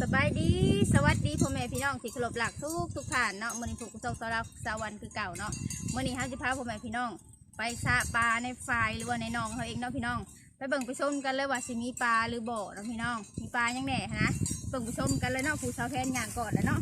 ສະບາຍດີ ສະຫວັດດີພໍ່ແມ່ພີ່ນ້ອງທີ່ເຄົາລົບຮັກທຸກໆທ່ານເນາະ. ມື້ນີ້ພົບກັບຊ່ອງສາວລາວສາວວັນຄືເກົ່າເນາະ. ມື້ນີ້ເຮົາຊິພາພໍ່ແມ່ພີ່ນ້ອງໄປຊະປາໃນຝາຍ ຫຼືວ່າໃນໜອງເຮົາເອງເນາະພີ່ນ້ອງ. ໄປເບິ່ງໄປຊົມກັນເລີຍວ່າຊິມີປາຫຼືບໍ່ເນາະພີ່ນ້ອງ. ມີປາຫຍັງແດ່ຫັ້ນນະ ເບິ່ງໄປຊົມກັນເລີຍເນາະ. ຜູ້ສາວແພນຍ່າງກ່ອນແລ້ວເນາະ.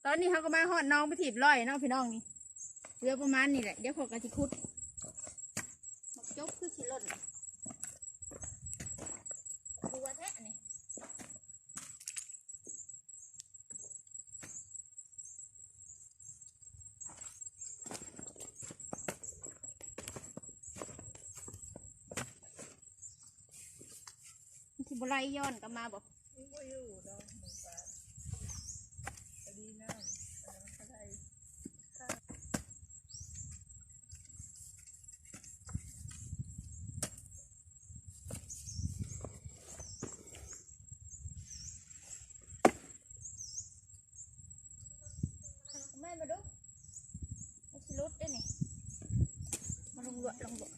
ຕອນນີ້ເຮົາກໍມາຮອດໜອງປະທີບຮ້ອຍເນາະພີ່ນ້ອງ. ນີ້ເຫຼືອປະມານນີ້ແຫຼະ ດຽວຂ້ອຍກໍຊິຂຸດ. ໝາກຈົກຄືຊິຫຼົ່ນ ຫົວແທ້ອັນນີ້. ມັນຊິບໍ່ໄຫຼຍ້ອນກັບມາບໍ່? ມັນບໍ່ຢູ່ດອກ ມັນກະ ກະດີນ້ຳ ອັນນັ້ນມັນກະໄຫຼ. ແມ່ນບໍ່ດຸ? ມັນຊິຫຼຸດເດ້ນີ້. ມາລົງລວດ ລົງລວດ.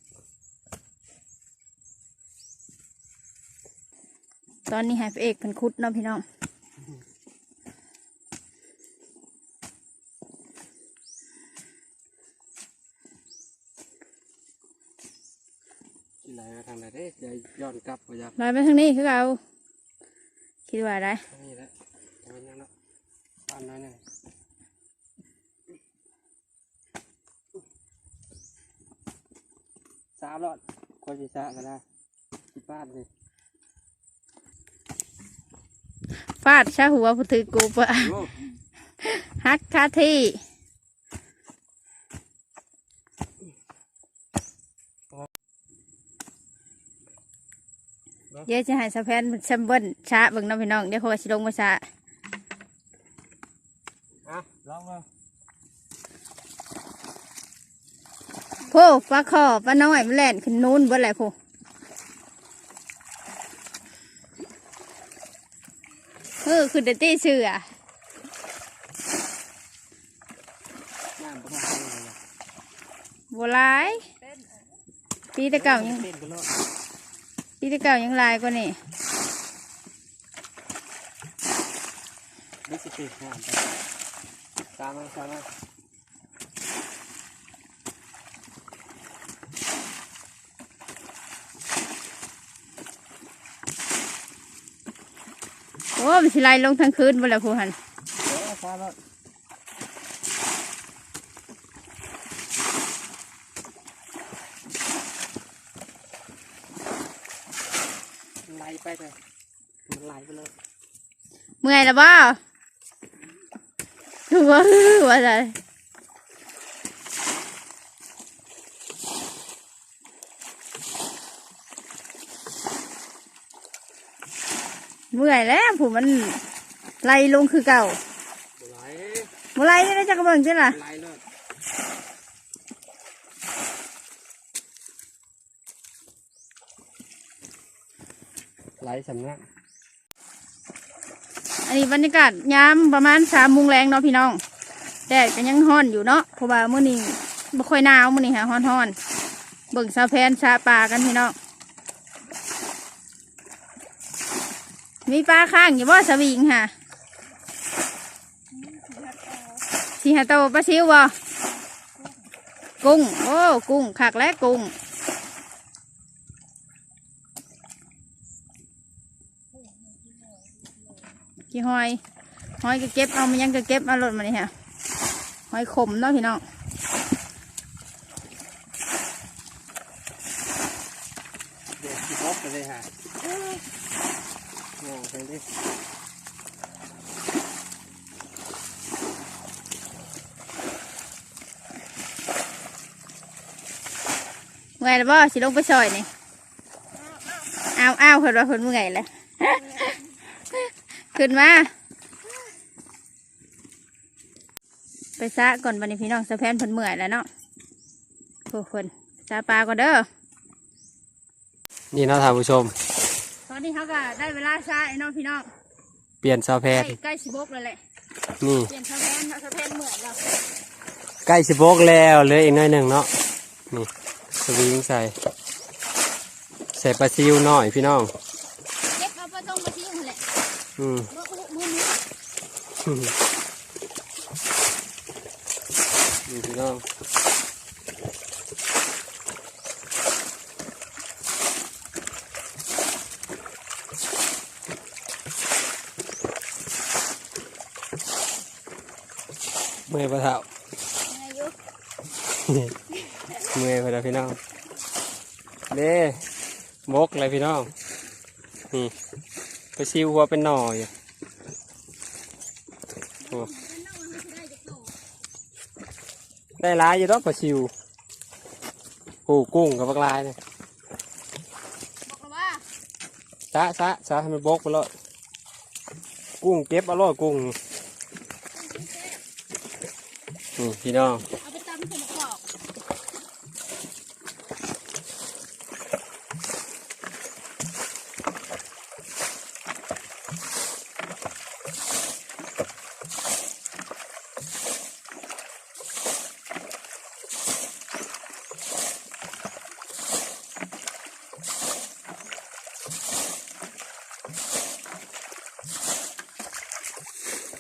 ຕອນນີ້ໃຫ້ພະເອກເພິ່ນຂຸດເນາະພີ່ນ້ອງ. ຊິໄຫຼມາທາງໃດເດ້? ຈະຍ້ອນກັບບໍ່? ຢາກໄຫຼມາທາງນີ້ຄືເກົ່າ. ຄິດວ່າໄດ້ ທາງນີ້ແຫຼະ. ບໍ່ເປັນຫຍັງດອກ ປານນັ້ນ. ສາວລອດ ຂ້ອຍຊິສາກໍໄດ້ ຊິປາດນີ້. ຟາດຊະຫົວຜູ້ຖືກກູປະ ໂອ້ ຫັກຄາທີ່. ດຽວຊິໃຫ້ສາວແພນແຊມເບິ້ນຊະເບິ່ງເນາະພີ່ນ້ອງ. ດຽວຂ້ອຍຊິລົງໄປຊະ. ອ່ະ ລອງເບິ່ງ. ໂພ ປາຄໍ່ປານ້ອຍມັນແລ່ນຂຶ້ນນູນເບິດແຫຼະໂພ. ເອີ ຂຶ້ນແຕ່ຕີເສືອ. ນ້ຳບໍ່ທັນເປັນເລີຍ ບໍ່ຫຼາຍ. ປີແຕ່ເກົ່າຍັງ ເປັນໄປໂລດ ປີແຕ່ເກົ່າຍັງຫຼາຍກວ່ານີ້. ນີ້ຊິເປັນນ້ຳໄປ ຕາມມາ ຕາມມາ. ໂອ້ ມັນຊິໄຫຼລົງທັງຄືນບໍ່ລະຜູ້ຫັ້ນ. ເອີ ຊາໂລດ ໄຫຼໄປເດີ ມັນໄຫຼໄປເລີຍ. ເມື່ອຍລະບໍ່? ຄືວ່າ ຄືວ່າໃດ? ເມື່ອຍແລ້ວ ຜູ້ມັນໄຫຼລົງຄືເກົ່າ. ບໍ່ໄຫຼ ບໍ່ໄຫຼ ຈັກກະເບິ່ງຕິລະ ໄຫຼໂລດ. ໄຫຼສ່ຳນັ້ນ. ອັນນີ້ບັນຍາກາດຍາມປະມານສາມໂມງແລງເນາະພີ່ນ້ອງ. ແດດກໍຍັງຮ້ອນຢູ່ເນາະ ເພາະວ່າມື້ນີ້ບໍ່ຄ່ອຍໜາວ ມື້ນີ້ຫາຮ້ອນໆ. ເບິ່ງສາວແພນຊະປາກັນພີ່ນ້ອງ. ມີປາຄ້າງຢູ່ບໍ່ສະວິງຫາ? ສີ່ຫ້າໂຕ. ປາຊິວບໍ່? ກຸ້ງ. ໂອ້ ກຸ້ງ ຄັກແຫຼະກຸ້ງ. ຂີ້ຫອຍ ຫອຍກໍເກັບເອົາ ມັນຫຍັງກໍເກັບເອົາໂລດ ມານີ້ຫາ ຫອຍຂົມເນາະພີ່ນ້ອງ. ແດດຊິຕົກແລ້ວເດ້ຫ ໂອ້ ເບິ່ງເດ້ ເມື່ອຍແລ້ວບໍ່? ຊິລົງໄປຊ່ອຍນີ້. ອ້າວ ອ້າວ ເພິ່ນວ່າເພິ່ນເມື່ອຍແລ້ວ ຂຶ້ນມາ. ໄປຊະກ່ອນບັດນີ້ພີ່ນ້ອງ ສາວແພນເພິ່ນເມື່ອຍແລ້ວເນາະ. ໂອ້ ເພິ່ນຊະປາກ່ອນເດີ. ນີ້ເນາະທ່ານຜູ້ຊົມ ຕອນນີ້ເຮົາກໍໄດ້ເວລາຊະແລ້ວເນາະພີ່ນ້ອງ. ປ່ຽນສາວແພນ ໃກ້ ໃກ້ຊິບົກແລ້ວແຫຼະ. ນີ້ ປ່ຽນສາວແພນເນາະ ສາວແພນເມື່ອຍແລ້ວ. ໃກ້ຊິບົກແລ້ວ ເຫຼືອອີກໜ້ອຍໜຶ່ງເນາະ. ນີ້ສະວິງໃສ່ ໃສ່ປາຊິວນ້ອຍພີ່ນ້ອງ. ເກັບເອົາປາຕົງປາຊິວຫັ້ນແຫຼະ. ອືມ ບໍ່ອຸມືມື. ນີ້ພີ່ນ້ອງ ເມື່ອຍບໍ່ເຖົ້າ? ເມື່ອຍຢູ່ ເມື່ອຍບໍ່ລະພີ່ນ້ອງ? ເດ້ ບົກເລີຍພີ່ນ້ອງ. ນີ້ ປາຊິວຫົວເປັນໜໍ່ຢູ່. ໂອ້ ໄດ້ຫຼາຍຢູ່ດອກປາຊິວ. ໂອ້ ກຸ້ງກໍບັກຫຼາຍເລີຍ. ຊະ ຊະ ຊະໃຫ້ມັນບົກໄປໂລດ. ກຸ້ງເກັບເອົາໂລດ ກຸ້ງນີ້. ນີ້ພີ່ນ້ອງ ເອົາໄປຕຳໃສ່ໝາກກອກ.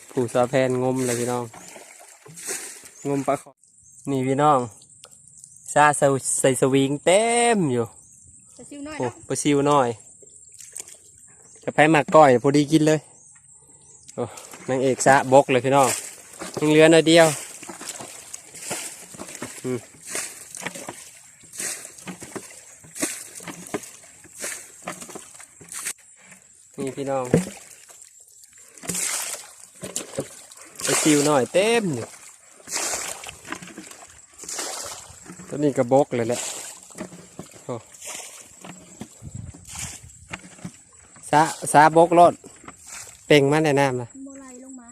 ຜູ້ສາວແພນງົມເລີຍພີ່ນ້ອງ ງົມປາຄໍ່. ນີ້ພີ່ນ້ອງ ຊະໃສ່ ໃສ່ສະວິງເຕັມຢູ່. ປາຊິວນ້ອຍ ໂອ້ ເນາະ ປາຊິວນ້ອຍ. ຖ້າໃຜມັກກ້ອຍ ພໍດີກິນເລີຍ. ໂອ້ ນາງເອກຊະບົກເລີຍພີ່ນ້ອງ ຍັງເຫຼືອໜ້ອຍດຽວ. ອືມ ນີ້ພີ່ນ້ອງ ປາຊິວນ້ອຍເຕັມຢູ່. ຕົວນີ້ກໍບົກເລີຍແຫຼະ. ໂອ້ ຊະ ຊະບົກໂລດ ເປັ່ງມາແດ່ນ້ຳນະ ບໍ່ໄຫຼລົງມາ.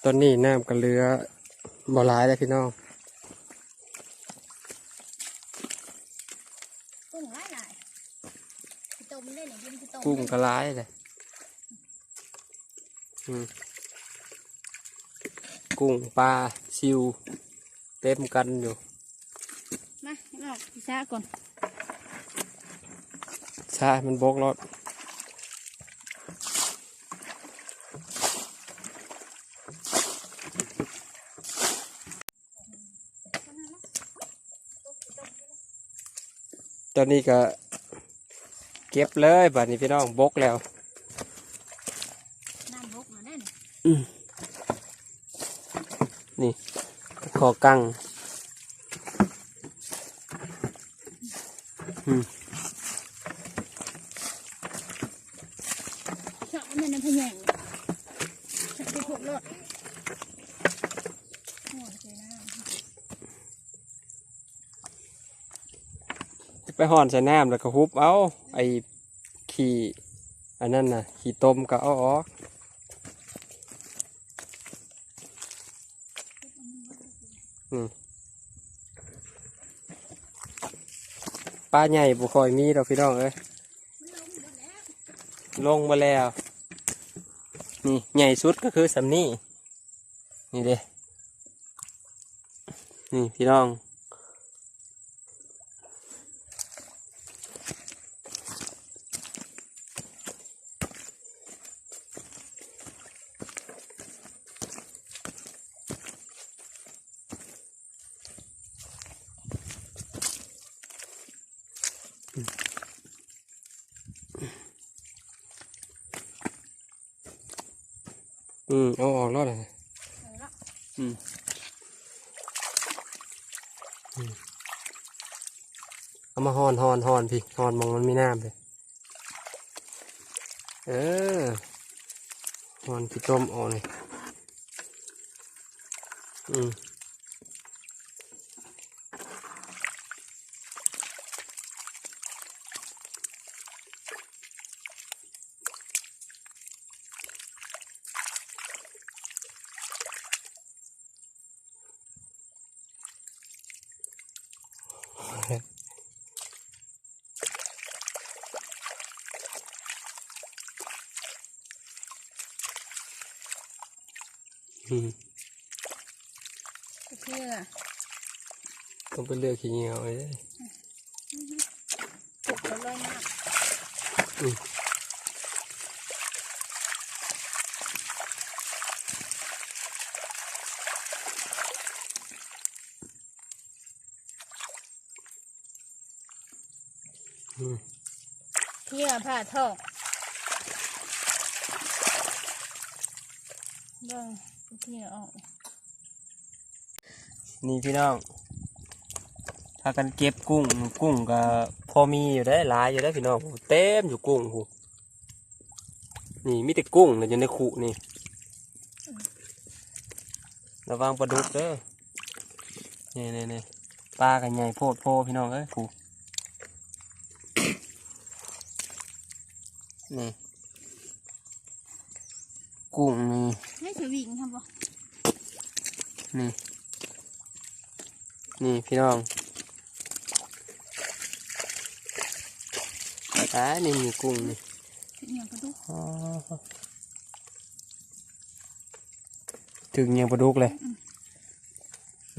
ຕອນນີ້ນ້ຳກໍເຫຼືອບໍ່ຫຼາຍແລ້ວພີ່ນ້ອງ. ກຸ້ງຫຼາຍໆ ຂີ້ຕົມເດ້ນີ້ ດິນຂີ້ຕົມ ກຸ້ງກໍຫຼາຍເດ້. ອືມ ກຸ້ງ ປາ ຊິວ ເຕັມກັນຢູ່. ມາ ອອກຊະກ່ອນ ຊະໃຫ້ມັນບົກໂລດ. ຕອນນີ້ກໍເກັບເລີຍບາດນີ້ພີ່ນ້ອງ ບົກແລ້ວ ນ້ຳບົກແລ້ວເດ້ນີ້. ອືມ ນີ້ ຂໍກັງ. ອືມ ເຈາະມັນນະພະແຍງ ເຈາະໄປໂພດໂລດ. ໂອ້ຍ ເຈນະ ໄປຮ່ອນໃສ່ນ້ຳ ແລ້ວກໍຫຸບເອົາ ໄອ້ຂີ້ ອັນນັ້ນນະ ຂີ້ຕົມກໍເອົາອອກ. ອືມ ປາໃຫຍ່ບໍ່ຄ່ອຍມີດອກພີ່ນ້ອງເອີຍ ລົງມາແລ້ວ. ນີ້ໃຫຍ່ສຸດກໍຄືສ່ຳນີ້ ນີ້ເດ້ ນີ້ພີ່ນ້ອງ. ອືມ ເອົາອອກໂລດນະ. ເອົາລະ ອືມ ອືມ. ມາຮ່ອນ ຮ່ອນ ຮ່ອນພີ້ ຮ່ອນໝ່ອງມັນມີນ້ຳພີ້. ເອີ ຮ່ອນຂີ້ຕົມອອກນີ້. ອືມ. ອືມ ໂອເຄລະ ຕ້ອງໄປເລືອກຂີ້ເຫຍື້ອເອົາເດ້. ອືມ ອືມ. ອືມ ເຫຍື່ອຜ່າທອກ ເບິ່ງເຫຍື່ອອອກ. ນີ້ພີ່ນ້ອງ ພາກັນເກັບກຸ້ງ ກຸ້ງກໍພໍມີຢູ່ເດ້ ຫຼາຍຢູ່ເດ້ພີ່ນ້ອງ ເຕັມຢູ່ກຸ້ງພຸ້ນ. ນີ້ມີແຕ່ກຸ້ງນະ ຢູ່ໃນຄຸນີ້ ລະວັງປາດຸກເດີ. ນີ້ໆໆ ປາກໍໃຫຍ່ໂພດໂພພີ່ນ້ອງເອີຍ ພຸ້ນ ນີ້ ກຸ້ງນີ້ ໃຫ້ສະວິງທຳບໍ່? ນີ້ ນີ້ພີ່ນ້ອງ ອ່າ ນີ້ມີກຸ້ງນີ້ ຖືກຫຍັງປາດຸກ ອໍ ຖືກຫຍັງປາດຸກເລີຍ. ອືມ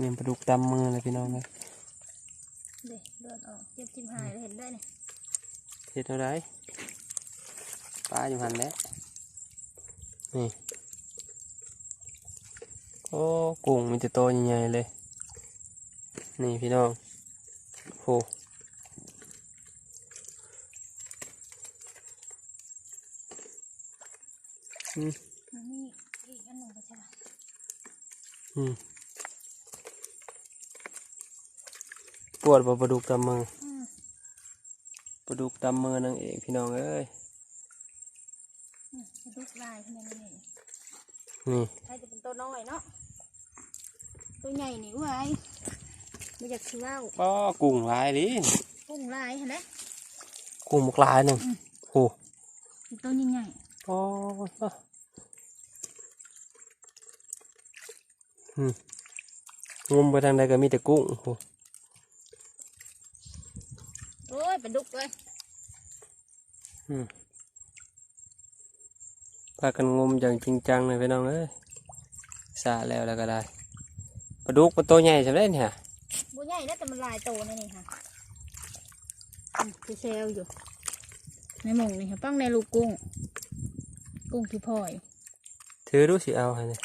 ຫຍັງປາດຸກຕຳມືເລີຍພີ່ນ້ອງເອີຍ. ເດ້ ເລືອດອອກ ເຈັບຈິບຫາຍ ເຫັນໄດ້ນີ້ ເຮັດແນວໃດ? ປາຢູ່ຫັ້ນແຫຼະ ນີ້. ໂອ້ ກຸ້ງມີແຕ່ໂຕໃຫຍ່ໆເລີຍ ນີ້ພີ່ນ້ອງ ໂຫ. ອືມ ອັນນີ້ອີກອັນໜຶ່ງກໍໃຊ່ລະ ອືມ. ປວດບໍ່ປາດຸກຕຳມື? ອືມ ປາດຸກຕຳມືນາງເອກພີ່ນ້ອງເອີຍ. ອືມ ປາດຸກຫຼາຍຂະໜາດນີ້ ນີ້ ໃຜຈະເປັນໂຕນ້ອຍເນາະ ໂຕໃຫຍ່ນີ້ ໂອ້ຍ ບໍ່ຢາກຊິເວົ້າ. ອໍ ກຸ້ງຫຼາຍເດ້ ກຸ້ງຫຼາຍຫັ້ນແຫຼະ ກຸ້ງບັກຫຼາຍໜຶ່ງ ອືມ ໂອ້ ເປັນໂຕໃຫຍ່ໆ ອໍ. ອືມ ງົມໄປທາງໃດກໍມີແຕ່ກຸ້ງ ໂອ້ ໂອ້ຍ ປາດຸກເອີຍ. ອືມ ພາກັນງົມຢ່າງຈິງຈັງເລີຍພີ່ນ້ອງເອີຍ ສະແລ້ວ ແລ້ວກໍໄດ້ ປາດຸກມັນໂຕໃຫຍ່ສ່ຳໃດນີ້ຫະ? ບໍ່ໃຫຍ່ນະ ແຕ່ມັນຫຼາຍໂຕໃນນີ້ຫະ ອືມ ແຊວຢູ່ໃນໝ່ອງນີ້ຫະ ປັງແນ່ລູກກຸ້ງ ກຸ້ງທີ່ພອຍ. ຖືດູ ຊິເອົາໃຫ້ນີ້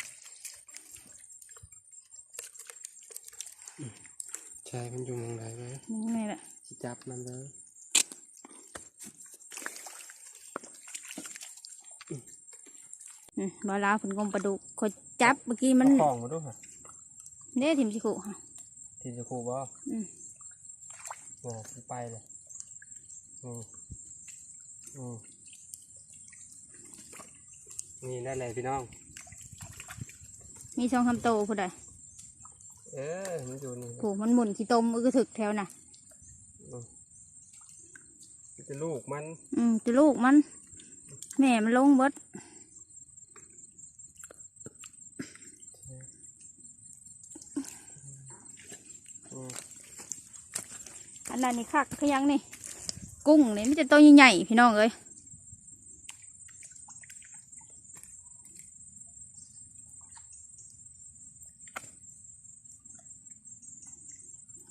ໃຊ່ ມັນຢູ່ໝ່ອງໃດເວີຍ? ໝ່ອງນີ້ແຫຼະ ຊິຈັບມັນເດີ. ອືມ ບ່າວລາວເພິ່ນງົມປາດຸກ ຂ້ອຍຈັບເມື່ອກີ້ມັນ ເອົາຂອງມາດູຫະ ເດ້ ຖິ້ມຊິຄຸຫະ ຖິ້ມຊິຄຸບໍ່? ອືມ ໂອ້ ມັນໄປເລີຍ ອືມ ອືມ. ນີ້ ໄດ້ແລ້ວພີ່ນ້ອງ ມີສອງສາມໂຕພຸ້ນໃດ໋. ເອີ ມັນຢູ່ນີ້ ໂອ້ ມັນໝຸ່ນຂີ້ຕົມ ອື ກະຖືກແຖວນະ ອືມ ມີແຕ່ລູກມັນ ອືມ ແຕ່ລູກມັນ ແມ່ມັນລົງເບິດ. ອືມ ອັນນັ້ນນີ້ຄັກຄືຫຍັງນີ້ ກຸ້ງນີ້ມີແຕ່ໂຕໃຫຍ່ໆ ພີ່ນ້ອງເອີຍ.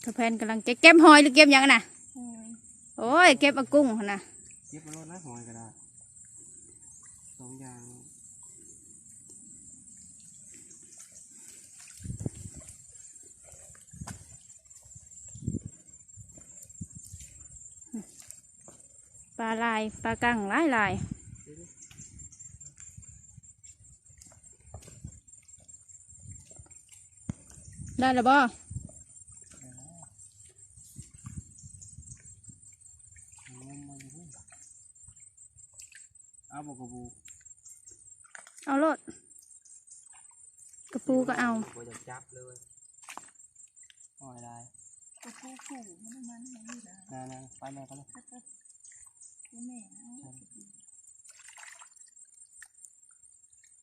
ສາວແພນກຳລັງຈະເກັບຫອຍ ຫຼື ເກັບຫຍັງຫັ້ນນະ? ອືມ ໂອ້ຍ ເກັບເອົາກຸ້ງຫັ້ນນະ ເກັບເອົາໂລດນະ ຫອຍກໍໄດ້ ສອງຢ່າງ. ປາຫຼາຍ ປາກັງຫຼາຍໆ. ໄດ້ແລ້ວບໍ່? ເອົາບໍ່ກະປູ? ເອົາໂລດ ກະປູກະເອົາ. ບໍ່ຢາກຈັບເລີຍ ຫ້ອຍຫຼາຍ. ກະປູປູມັນ ມັນຢູ່ນະ. ນັ້ນໆ ໄປແມ່ ໄປເລີຍ. ແມ່ເອົາ.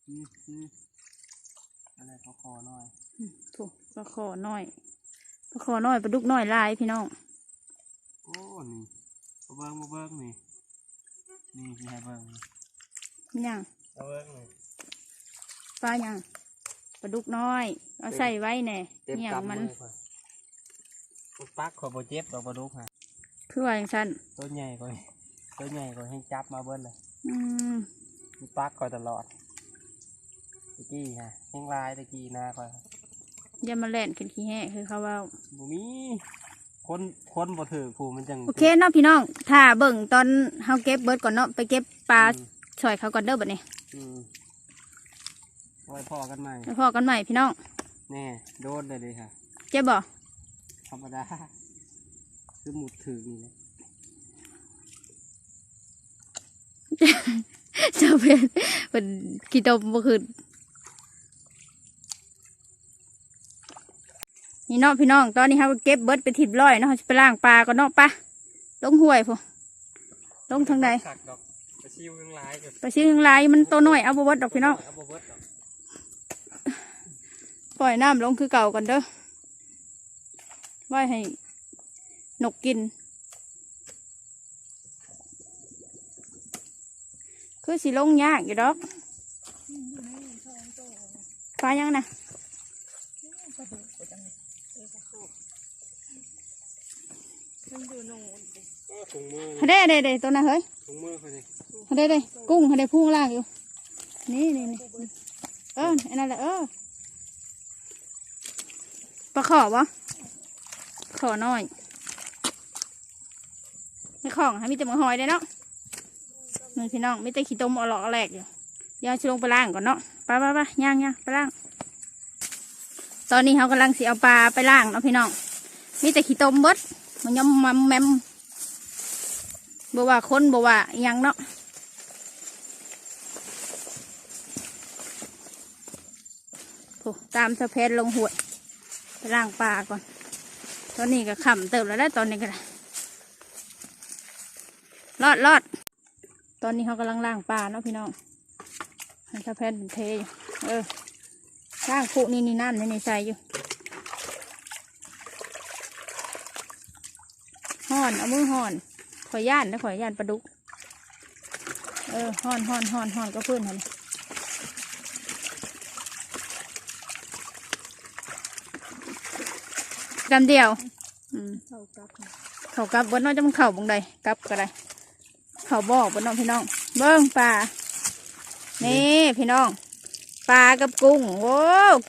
ອືມ ອືມ ອັນນັ້ນປາຄໍນ້ອຍ. ອືມ ໂທ້ ປາຄໍນ້ອຍ ປາຄໍນ້ອຍ ປາດຸກນ້ອຍຫຼາຍພີ່ນ້ອງ. ໂອ້ ນີ້ ມາເບິ່ງ ມາເບິ່ງນີ້ ນີ້ຊິໃຫ້ເບິ່ງ. ຫຍັງ? ມາເບິ່ງນີ້ ປາຫຍັງ? ປາດຸກນ້ອຍ ເອົາໃສ່ໄວ້ແດ່. ຫຍັງມັນ? ມັນປັກຂ້ອຍບໍ່ເຈັບດອກປາດຸກຫັ້ນ. ຄືວ່າຈັ່ງຊັ້ນ? ໂຕໃຫຍ່ຂ້ອຍ ໂຕໃຫຍ່ຂ້ອຍແຮ່ງຈັບມາເບິດເລີຍ. ອືມ ມັນປັກຂ້ອຍຕະຫຼອດ. ຕະກີ້ຫະ ແຮ່ງຫຼາຍ ຕະກີ້ນາຂ້ອຍ. ຢ່າມາແລ່ນຂຶ້ນຂີ້ແຮ້ຄືເຂົາເວົ້າ. ບໍ່ມີ ຄົນ ຄົນບໍ່ຖືກຜູ້ມັນຈັ່ງ. ໂອເຄເນາະພີ່ນ້ອງ ຖ້າເບິ່ງຕອນເຮົາເກັບເບິດກ່ອນເນາະ ໄປເກັບປາ ອືມ ຊ່ອຍເຂົາກ່ອນເດີບັດນີ້. ອືມ ໄວ້ພໍ້ກັນໃໝ່ ໄວ້ພໍ້ກັນໃໝ່ພີ່ນ້ອງ. ແນ່ ໂດນໄດ້ເດຫະ. ເຈັບບໍ່? ທຳມະດາ ຄືມຸດຖືກນີ້ແຫຼະ. ສາວແພນເພິ່ນຂີ້ຕົມບໍ່ຂຶ້ນ. ນີ້ເນາະພີ່ນ້ອງ ຕອນນີ້ເຮົາກະເກັບເບິດເປັນທີ່ຮຽບຮ້ອຍເນາະ ເຮົາຊິໄປລ້າງປາກ່ອນເນາະ. ປະ ລົງຫ້ວຍພຸ້ນ ລົງທາງໃດ? ຄັກດອກ ປາຊິວຍັງຫຼາຍ ປາຊິວຍັງຫຼາຍ ມັນໂຕນ້ອຍເອົາບໍ່ເບິດດອກພີ່ນ້ອງ ເອົາບໍ່ເບິດດອກ. ປ່ອຍນ້ຳລົງຄືເກົ່າກ່ອນເດີ ໄວ້ໃຫ້ນົກກິນ. ຄືຊິລົງຍາກຢູ່ດອກ. ປາຫຍັງນະ? ປາດຸກບໍ່ຈັກນີ້. ມັນຢູ່ໂນ່ນເດ້. ເອີ ຖົງມື ເດ້ ເດ້ ເດ້ ໂຕນັ້ນເຮີ້ຍ. ຖົງມືເຂົານີ້ ເດ້ ເດ້ ກຸ້ງເຮົາໄດ້ພຸ້ງລາກຢູ່. ນີ້ ນີ້ ນີ້ ເອີ ອັນນັ້ນແຫຼະ ເອີ. ປາຂໍບໍ່? ຂໍນ້ອຍ ໃນຂອງຫັ້ນມີແຕ່ໝາກຫອຍເດ້ເນາະ. ນີ້ພີ່ນ້ອງ ມີແຕ່ຂີ້ຕົມອະຫຼອກອະແຫຼກຢູ່. ດຽວຊິລົງໄປລ້າງກ່ອນເນາະ. ໄປ ໄປ ໄປ ຍ່າງ ຍ່າງ ໄປລ້າງ. ຕອນນີ້ເຮົາກຳລັງຊິເອົາປາໄປລ້າງເນາະພີ່ນ້ອງ. ມີແຕ່ຂີ້ຕົມເບິດ ມາຍ້ອມມຳແມມ ບໍ່ວ່າຄົນ ບໍ່ວ່າອີ່ຫຍັງເນາະ. ໂອ້ ຕາມສາວແພນລົງຫ້ວຍ ໄປລ້າງປາກ່ອນ. ຕອນນີ້ກະຄ່ຳເຕີບແລ້ວແຫຼະ ຕອນນີ້ກະໄດ້ ລອດ ລອດ. ຕອນນີ້ເຮົາກຳລັງລ້າງປາເນາະພີ່ນ້ອງ ໃຫ້ສາວແພນເພິ່ນເທຢູ່. ເອີ ລ້າງຄຸນີ້ ນີ້ ນ້ຳໃນນີ້ໃສ່ຢູ່. ຮ້ອນ ເອົາມືຮ້ອນ ຂ້ອຍຢ້ານເດ້ ຂ້ອຍຢ້ານປາດຸກ. ເອີ ຮ້ອນ ຮ້ອນ ຮ້ອນ ຮ້ອນກະພື້ນຫັ້ນ ກຳດຽວ. ອືມ ເຂົ້າກັບ ເຂົ້າກັບເບິດເນາະ ຈັກມັນເຂົ້າບ່ອນໃດ ກັບກະໄດ້ ເຂົ້າບໍ່ເບິດເນາະພີ່ນ້ອງ. ເບິ່ງປາ ນີ້ພີ່ນ້ອງ ປາກັບກຸ້ງ. ໂອ້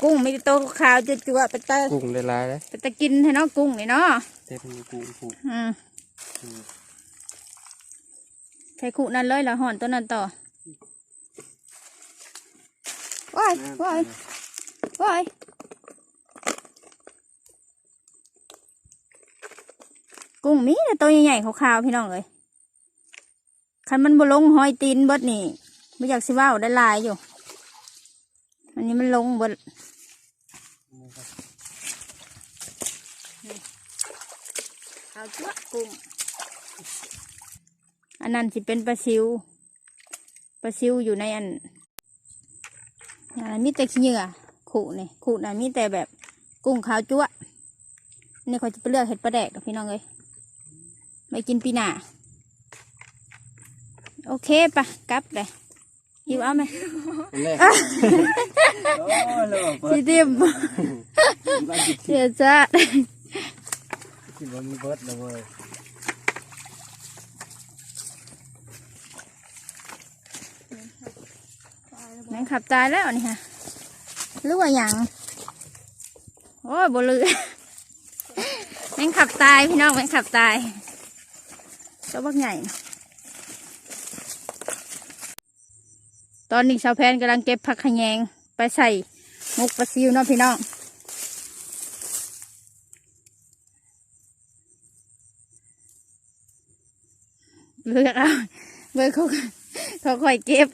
ກຸ້ງມີແຕ່ໂຕຂາວຈົວໆ ເປັນຕາ ກຸ້ງໄດ້ຫຼາຍເດ້ ເປັນຕາກິນແທ້ເນາະ ກຸ້ງນີ້ເນາະ. ເຕັມຢູ່ກຸ້ງພຸ້ນ. ອືມ ອືມ ໃສ່ຄຸນັ້ນເລີຍ ແລ້ວຮ້ອນໂຕນັ້ນຕໍ່. ໂອ້ຍ ໂອ້ຍ ໂອ້ຍ ກຸ້ງມີແຕ່ໂຕໃຫຍ່ໆ ຂາວໆ ພີ່ນ້ອງເອີຍ. ຄັນມັນບໍ່ລົງຮອຍຕີນເບິດນີ້ ບໍ່ຢາກຊິເວົ້າໄດ້ຫຼາຍຢູ່. ອັນນີ້ມັນລົງເບິດ ເອົາຕົວະກຸ້ງ. ອັນນັ້ນຊິເປັນປາຊິວ ປາຊິວຢູ່ໃນອັນ ອ່າ ມີແຕ່ຂີ້ເຫຍື້ອ. ຄຸນີ້ ຄຸນະ ມີແຕ່ແບບກຸ້ງຂາວຈັ້ວ. ນີ້ຂ້ອຍຊິໄປເລືອກເຮັດປາແດກດອກພີ່ນ້ອງເອີຍ ໄວ້ກິນປີໜ້າ. ໂອເຄ ໄປ ກັບເລີຍ. ຫິວເອົາແມະ ອັນແລກ ໂອ້ຍ ຊິຖິ້ມ ເສຍຊາດ ຊິບໍ່ມີເບິດແລ້ວເວີຍ. ແມງຄັບຕາຍແລ້ວນີ້ຮະ ຫຼືວ່າຫຍັງ? ໂອ້ຍ ບໍ່ລື ແມງຄັບຕາຍພີ່ນ້ອງ ແມງຄັບຕາຍ ໂຕບັກໃຫຍ່. ຕອນນີ້ສາວແພນກຳລັງເກັບຜັກຂະແຍງໄປໃສ່ໝົກປາຊິວເນາະພີ່ນ້ອງ. ເລືອກເອົາ ເບິ່ງເຂົາ ຂອງຂ້ອຍເກັບ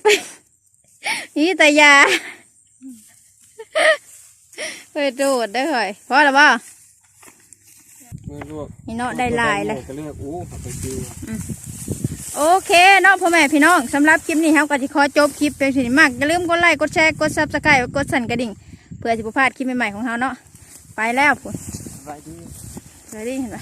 ມີແຕ່ຢາ ເຮີ້ຍ ໂດດເດີຂ້ອຍ. ພໍແລ້ວບໍ່? ເມື່ອລວກ ນີ້ເນາະ ໄດ້ຫຼາຍແລ້ວ ກໍເລືອກ ໂອ້ ເອົາໄປກິນ. ອືມ ໂອເຄເນາະ ພໍ່ແມ່ພີ່ນ້ອງ ສຳລັບຄລິບນີ້ເຮົາກໍຊິຂໍຈົບຄລິບພຽງເທົ່ານີ້. ມັກຢ່າລືມກົດໄລ ກົດແຊ ກົດ Subscribe ກົດສັ່ນກະດິ່ງ ເພື່ອຊິບໍ່ພາດຄລິບໃໝ່ໆຂອງເຮົາເນາະ. ໄປແລ້ວພຸ້ນ ສະບາຍດີ ສະບາຍດີ ເຫັນປະ?